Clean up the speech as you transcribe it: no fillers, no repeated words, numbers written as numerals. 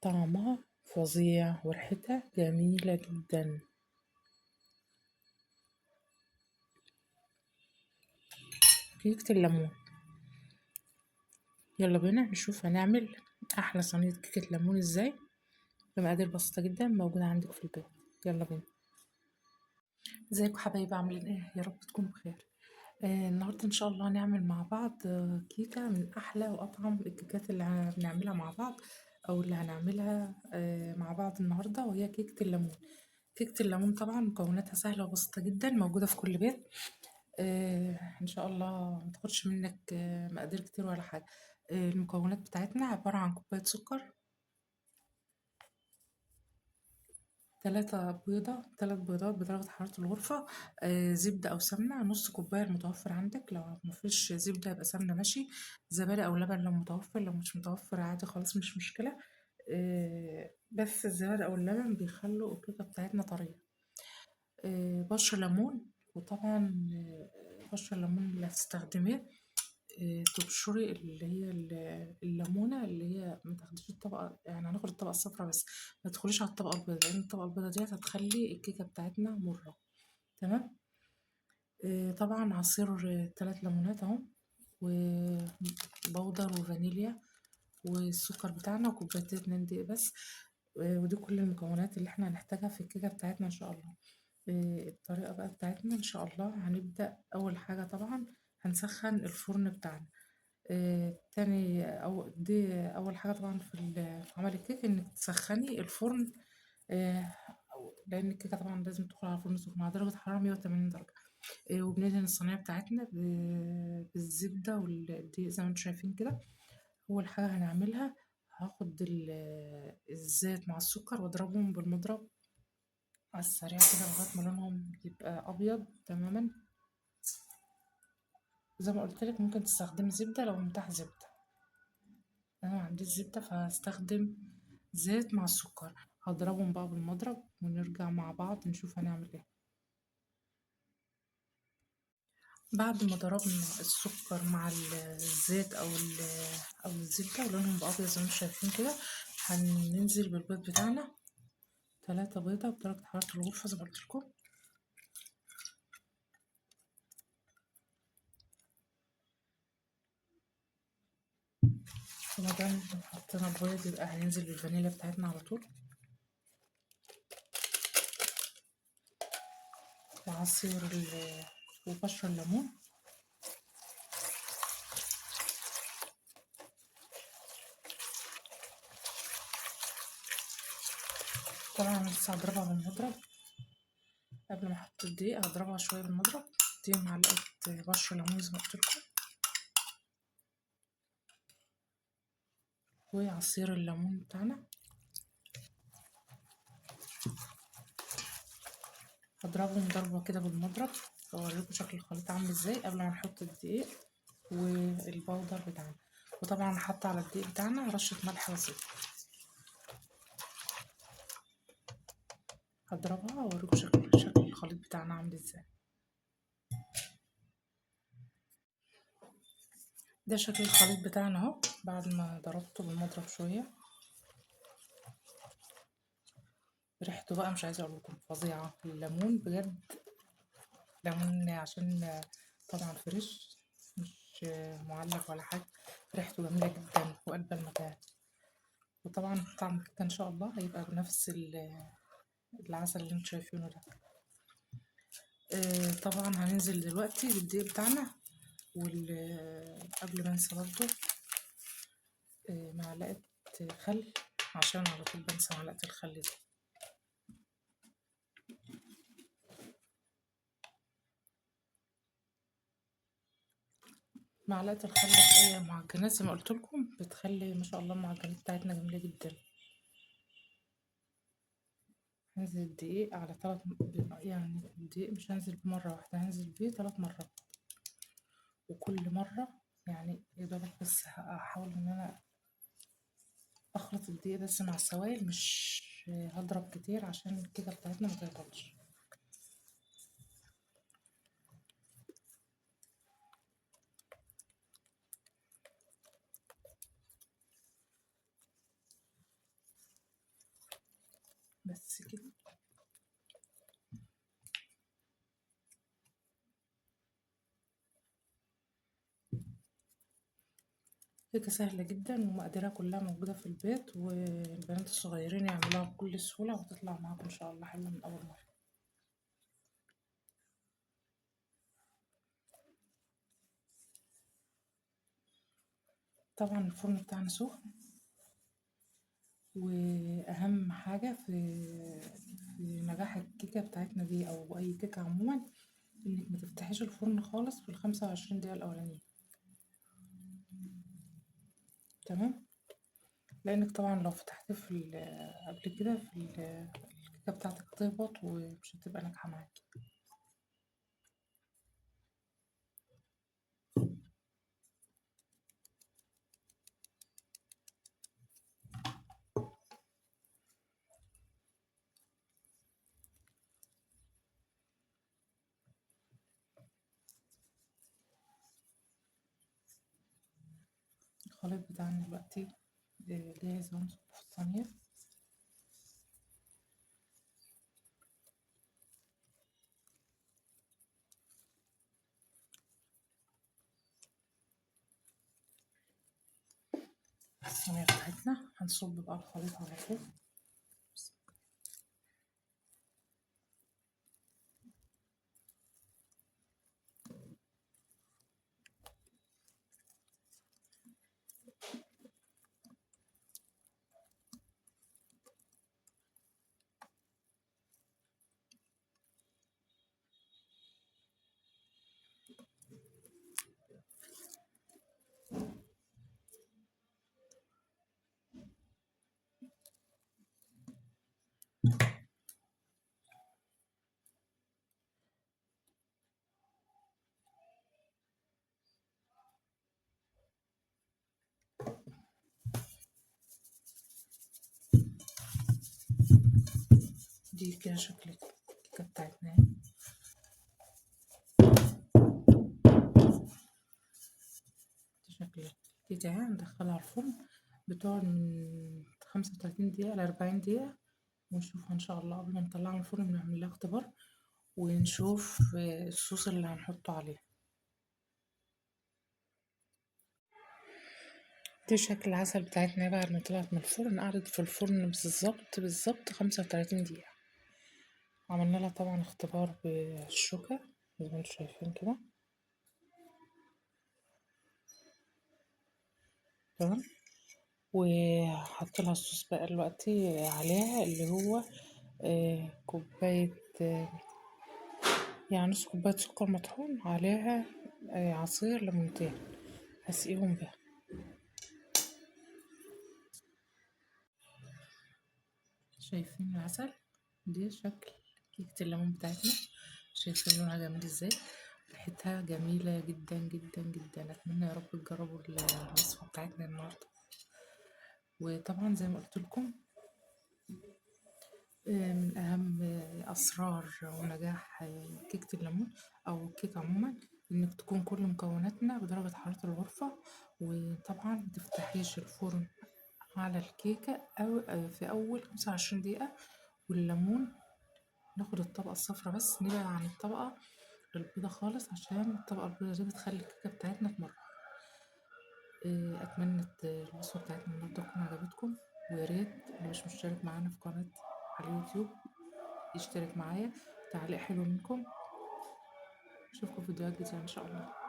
طعمها فظيع وريحتها جميلة جدا. كيكة الليمون، يلا بينا نشوف هنعمل احلى صينية كيكة ليمون ازاي بمقادير بسيطة جدا موجودة عندك في البيت. يلا بينا. ازيكم حبايبي، عاملين ايه؟ يا رب تكونوا بخير. النهارده ان شاء الله هنعمل مع بعض كيكة من احلى واطعم الكيكات اللي بنعملها مع بعض، او اللي هنعملها مع بعض النهارده، وهي كيكة الليمون. كيكة الليمون طبعا مكوناتها سهلة وبسيطة جدا، موجودة في كل بيت. ان شاء الله ما تاخدش منك مقادير كتير ولا حاجة. المكونات بتاعتنا عبارة عن كوباية سكر، 3 بيضة، 3 بيضات بدرجة حرارة الغرفة، زبدة أو سمنة نص كوباية المتوفر عندك، لو مفيش زبدة يبقى سمنة ماشي، زبادي أو لبن لو متوفر، لو مش متوفر عادي خالص مش مشكلة. بس الزبادي أو اللبن بيخلوا الكيكة بتاعتنا طرية. بشر ليمون، وطبعا بشر الليمون اللي هتستخدميه تبشري اللي هي الليمونة، اللي هي ما تاخديش الطبقة، يعني هناخد الطبقة الصفراء بس، ما تدخليش على الطبقة البيضاء، لأن الطبقة البيضاء دي هتخلي الكيكة بتاعتنا مرة. تمام. طبعا عصير 3 ليمونات اهو، وبودر وفانيليا والسكر بتاعنا، وكوبايتين 2 دقيق بس. ودي كل المكونات اللي احنا هنحتاجها في الكيكة بتاعتنا ان شاء الله. الطريقة بقى بتاعتنا ان شاء الله، هنبدأ اول حاجة طبعا هنسخن الفرن بتاعنا. تاني او دي اول حاجة طبعا في عمل الكيك، انك تسخني الفرن، لان الكيكة طبعا لازم تدخل على الفرن سخن على درجة حرارة 180 درجة. وبندهن الصينية بتاعتنا بالزبدة والدقيق زي ما انتم شايفين كده. اول حاجة هنعملها، هاخد الزيت مع السكر واضربهم بالمضرب على السريع كده لغاية ما لونهم يبقى ابيض تماما. زي ما قلت لك ممكن تستخدمي زبدة لو متاح زبدة، انا ما عنديش زبدة فهستخدم زيت مع السكر. هضربهم بقى بالمضرب ونرجع مع بعض نشوف هنعمل ايه. بعد ما ضربنا السكر مع الزيت او الزبدة ولونهم بقى ابيض زي ما انتم شايفين كده، هننزل بالبيض بتاعنا، 3 بيضة بدرجة حرارة الغرفة زي ما قلت لكم. ومادام حطينا البيض يبقى هننزل بالفانيليا بتاعتنا على طول، وعصير وبشر الليمون. طبعا لسه هضربها بالمضرب قبل ما احط الدقيق، هضربها شوية بالمضرب. دي معلقه بشر ليمون زي ما قلت لكم، وعصير الليمون بتاعنا. هضربهم ضربه كده بالمضرب واوريكم شكل الخليط عامل ازاي قبل ما نحط الدقيق والبودر بتاعنا. وطبعا هحط على الدقيق بتاعنا رشه ملح بسيطة. هضربها واوريكم شكل الخليط بتاعنا عامل ازاي. ده شكل الخليط بتاعنا اهو بعد ما ضربته بالمضرب شوية. ريحته بقى مش عايزه اقول لكم فظيعة، الليمون بجد، ليمون عشان طبعا فريش مش معلب ولا حاجة، ريحته جميلة جدا وقلب المكان. وطبعا طعم الكيكه ان شاء الله هيبقى بنفس العسل اللي انتم شايفينه ده. طبعا هننزل دلوقتي بالدقيق بتاعنا، قبل ما انسى برضو معلقه خل، عشان على طول بنسى معلقه الخل دي. معلقه الخل في اي معجنات زي ما قلت لكم بتخلي ما شاء الله المعجنات بتاعتنا جميلة جدا. هنزل الدقيق على 3، يعني الدقيق مش هنزل بمرة واحدة، هنزل بيه 3 مرات، وكل مرة يعني يا دوبك بس هحاول ان انا اخلط الدقيق بس مع السوائل، مش هضرب كتير عشان الكيكه بتاعتنا ما تهبطش. بس كده. كيكة سهلة جدا ومقاديرها كلها موجودة في البيت، والبنات الصغيرين يعملوها بكل سهولة وتطلع معاكم ان شاء الله حلوة من اول مرة. طبعا الفرن بتاعنا سخن، واهم حاجة في نجاح الكيكة بتاعتنا دي او اي كيكة عموما انك ما تفتحيش الفرن خالص في 25 دقيقة الاولانية، تمام؟ لانك طبعا لو فتحتيه في قبل كده في الكيكة بتاعتك هتهبط ومش هتبقى ناجحة معاكي. الخليط بتاعنا دلوقتي جاهز اهو في الصينية. الصينية بتاعتنا هنصب بقى الخليط على طول. دي كده شكل الكيكة بتاعتنا اهي. دي شكل الكيكة اهي. هندخلها الفرن، بتقعد من 35 دقيقة ل40 دقيقة، ونشوفها ان شاء الله. قبل ما نطلعها من الفرن بنعمل لها اختبار ونشوف الصوص اللي هنحطه عليها. دي شكل العسل بتاعتنا بعد ما طلعت من الفرن. قعدت في الفرن بالظبط 35 دقيقة. عملنا لها طبعا اختبار بالشوكة زي ما انتم شايفين كده، تمام. وحط لها الصوص بقى دلوقتي عليها اللي هو كوباية، يعني نص كوباية سكر مطحون، عليها عصير ليمونتين، هسقيهم بيها. شايفين العسل؟ دي شكل كيكة الليمون بتاعتنا. شايفين لونها جميل ازاي؟ ريحتها جميلة جدا جدا جدا. اتمنى يا رب تجربوا الوصفة بتاعتنا النهاردة. وطبعا زي ما قلت لكم من اهم اسرار ونجاح كيكة الليمون او الكيك عموما انك تكون كل مكوناتنا بدرجة حرارة الغرفة، وطبعا متفتحيش الفرن على الكيكة او في اول 25 دقيقة. والليمون ناخد الطبقة الصفرا بس، نبعد عن الطبقة البيضة خالص عشان الطبقة البيضة دي بتخلي الكيكة بتاعتنا تمر. اتمنى الوصفة بتاعتنا النهاردة تكون عجبتكم، ويا ريت اللي مش مشترك معانا في قناة على اليوتيوب يشترك معايا. تعليق حلو منكم. اشوفكم في فيديوهات جديدة ان شاء الله.